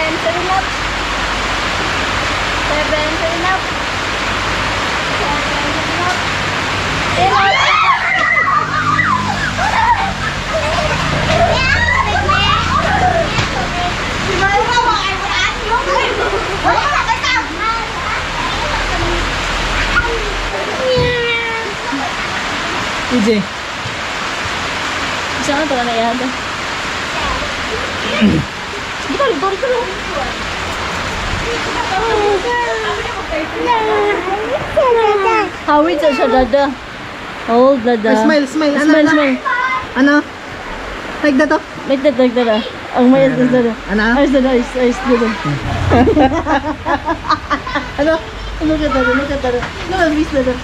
Seven, seven up. Seven, seven up. Seven, seven up. Eight up. EJ. Isa nga pala na yan. Dito, dito, dito. Hawid sa siya, dada. Oh, dada. Ah, smile, smile. Ano, Smile, ano? Smile. Ano? Like that, oh. Like that, like that. Ah. Ang may is dada. Ano? Ayos dada, ayos, ayos dada. Ano? Look at dada, look at dada. Look at this dada.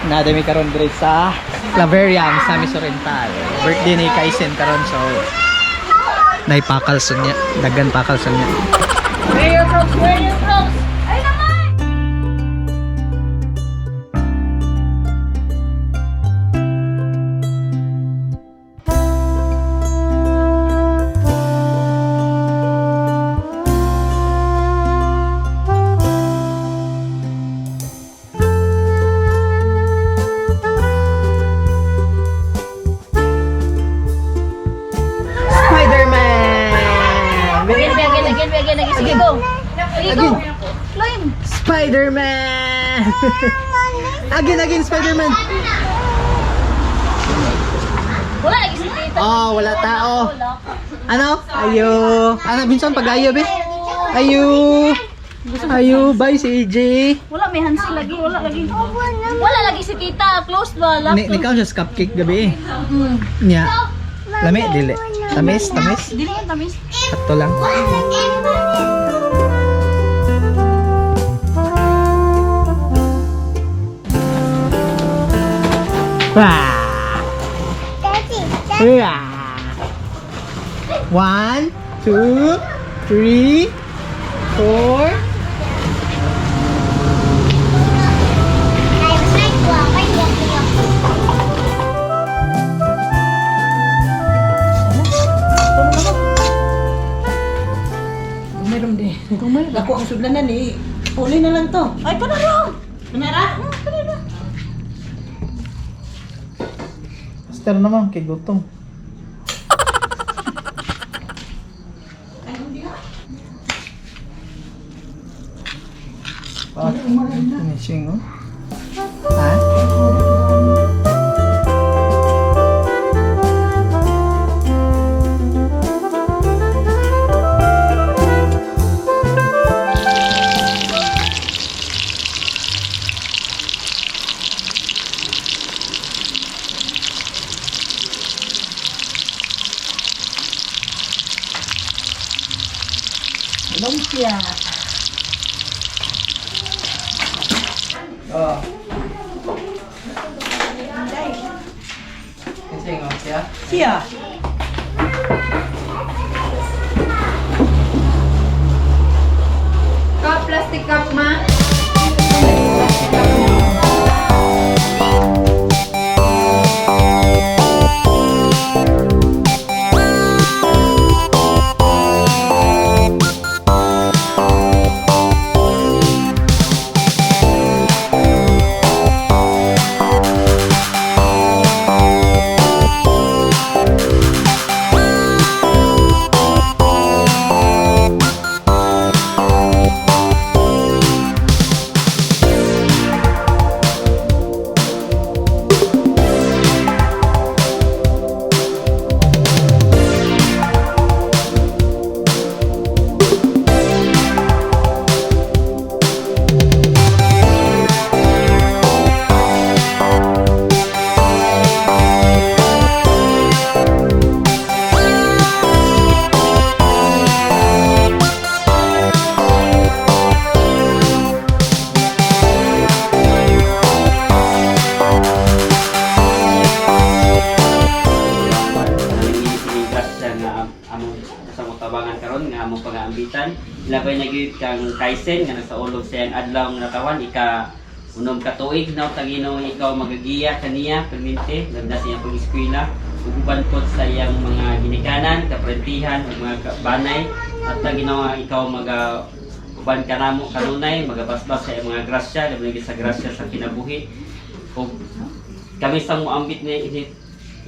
Nadami karon diri sa Claveria, Misamis Oriental. Birthday ni Kaisen karon, so naipakalson niya, dagan pakalson niya. Wear your crocs, wear your crocs. Ay naman! Spider-Man! Again, again, again, again, again. Sige, go. Sige, go. Climb. Spider-Man! Again, again, Spider-Man! Wala lagi si tita. Oh, wala tao. Wala. Ano? Ayo. Ano, Binson, pag-ayo, be? Ayo. Ayo, bye si EJ. Wala, may hansi lagi. Wala lagi. Wala lagi si tita. Closed ba? Lock. Ni nikaw siya sa cupcake gabi eh. Nya. Lami, dili. Tamis, tamis. Dili yan, tamis. Sakto lang. Wah! Wah! One, two, three, four. Meron din. Ako ang sudlanan eh. Uli na lang to. Ay, kanara! Kanara? Master naman, kay gutom. Ah, finishing, oh. Ha? Lumpia. Oh. Finishing, oh, siya? Siya. Cup, plastic cup, ma. tabangan karon nga among pagaambitan. Labay na gyud kang Kaisen nga nasa ulog sa iyang adlaw nga natawan, ika 6 ka tuig. Naot ang Ginoo ikaw magagiya kaniya permente ganda sa iyang pag-eskwela ug uban pod sa iyang mga ginikanan, kaprentihan ug mga banay. At ang Ginoo nga ikaw maga uban kanamo kanunay, magabasbas sa iyang mga grasya, labi na gyud sa grasya sa kinabuhi. Ug kami sa muambit ni ini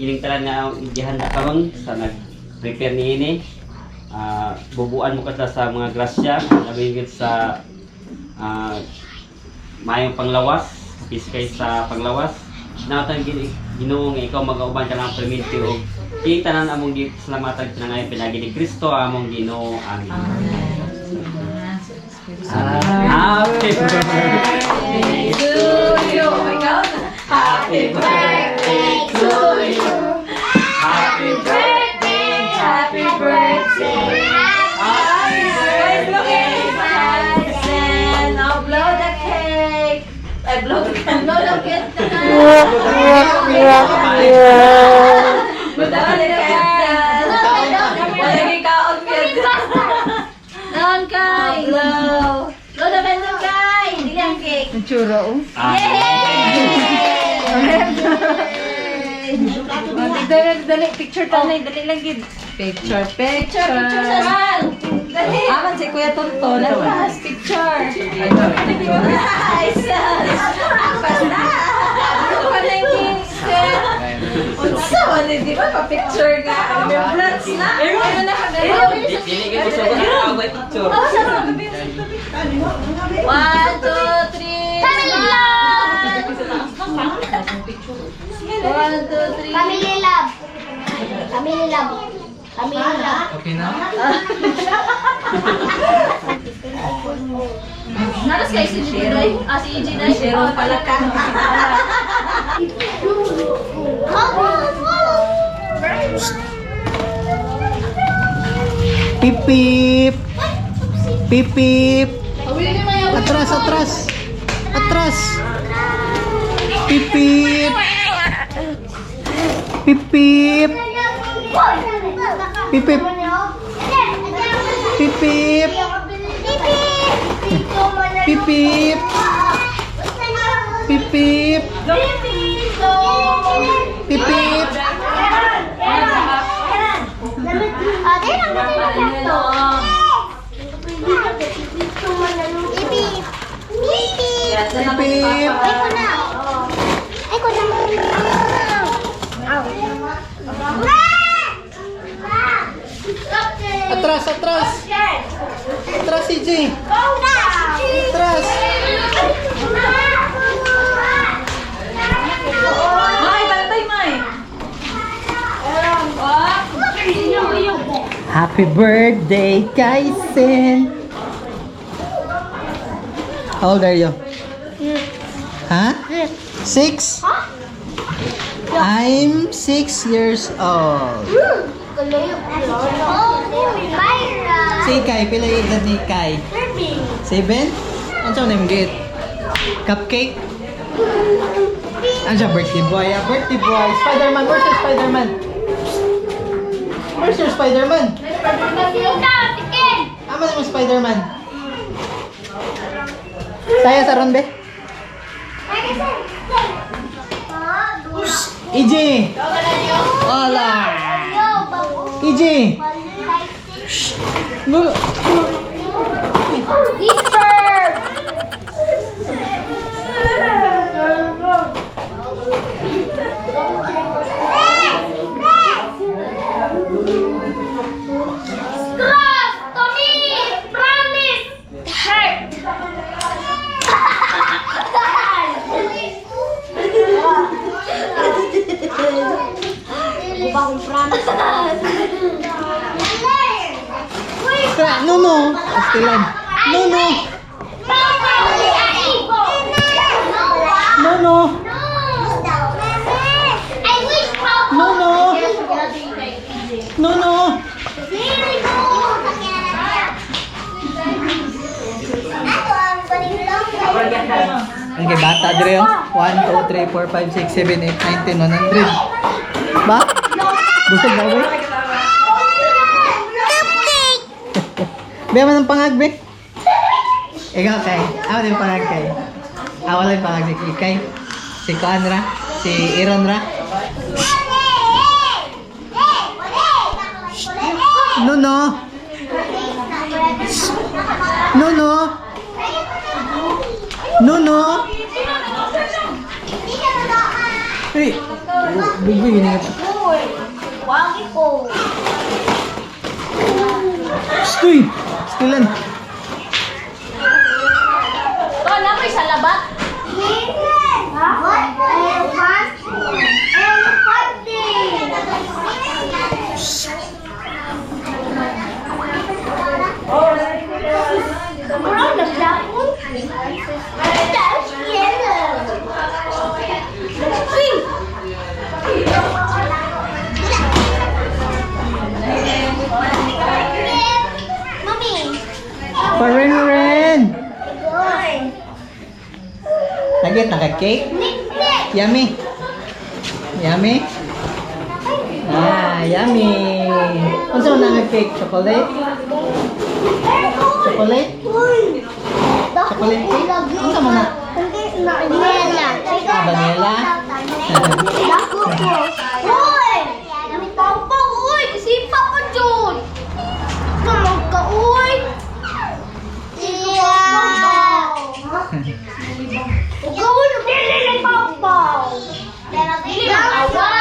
ining tanan nga gihanda karon sa nag-prepare niini, bubuan mo kadla sa mga grasya, labi gyud sa maayong panglawas, piskay sa panglawas. Naot ang Ginoo nga ikaw magauban ka ng perminti og kini tanan among gisalamatan pinangayon pinaagi ni Kristo among Ginoo. Amen. Happy birthday To you. Ikaw na. Happy birthday to you. Happy Birthday, happy birthday. Happy birthday, Tyson. Now blow the cake. I blow the candle. Blow the candle. Blow the candle. Wala ni kaon candle. Doon kay. Blow. Blow the candle kay. Dili ang cake. Ang tsura, oh. Dali, dali, picture tanay, dali lang gid. Picture, picture. Picture sa smile. Dali. Aman si Kuya Tonton, last picture. Ay, sus. Basta. Ano pa na yung Unsa man eh, di ba pa-picture nga? Remembrance na. Ano na ka meron? Dili kay gusto ko na ako picture. One, two, three. Family love! One, two, three. Family love. Family love. Family love. Okay na? Naras kay si G Day. Ah, si EG Day. Meron pala ka. Pip pip. Pip pip. Atras, atras. Atras. Pip pip. Pip pip. Pip pip. Pip pip. Pip pip. Pip pip. Pip pip. Pip pip. Atras, atras. Atras, CJ. Atras. May, bantay, May. Happy birthday, Kaisen! How old are you? Huh? 6? I'm 6 years old. Si Kai, pila yung edad ni Kai? 7? Ano siya name gate? Cupcake? Ano siya birthday boy? Ah, birthday boy. Spider-Man. Where's your Spider-Man? Where's your Spider-Man? Ama naman Spider-Man. Saya sa ron, be? EJ! Hola! EJ! No. Cross to me, promise, hurt. No, no. Pastilan. No, no. No, no. I wish Papa. No, no. No, no. Very good. Ang kay bata dire oh. 1, 2, 3, 4, 5, 6, 7, 8, 9, 10, 100. Ba? Busog na ba? Cupcake. Be, man ang pangag, be. Ikaw, Kay. Ako din pangag, Kay. Ah, wala yung pangag si Kay. Si Kuan ra. Si Iron ra. No, no. No, no. No, no. Hey. Bigbi, gini ka. Wagi ko. Stoy! Stilan. To, na may salabat. Mommy. Paren-ren! Good. Nagit, naka-cake? Nick, Nick. Yummy. Yummy? Ah, yummy. Unsa man ang cake? Chocolate? Chocolate? Chocolate cake? Unsa man na? Vanilla. Ah, vanilla? Dako ko. Uy! Papa, uy! Sipa ko dyan! Kamag ka, uy! Yeah! Ikaw na dili papa. Dili away.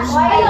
Away.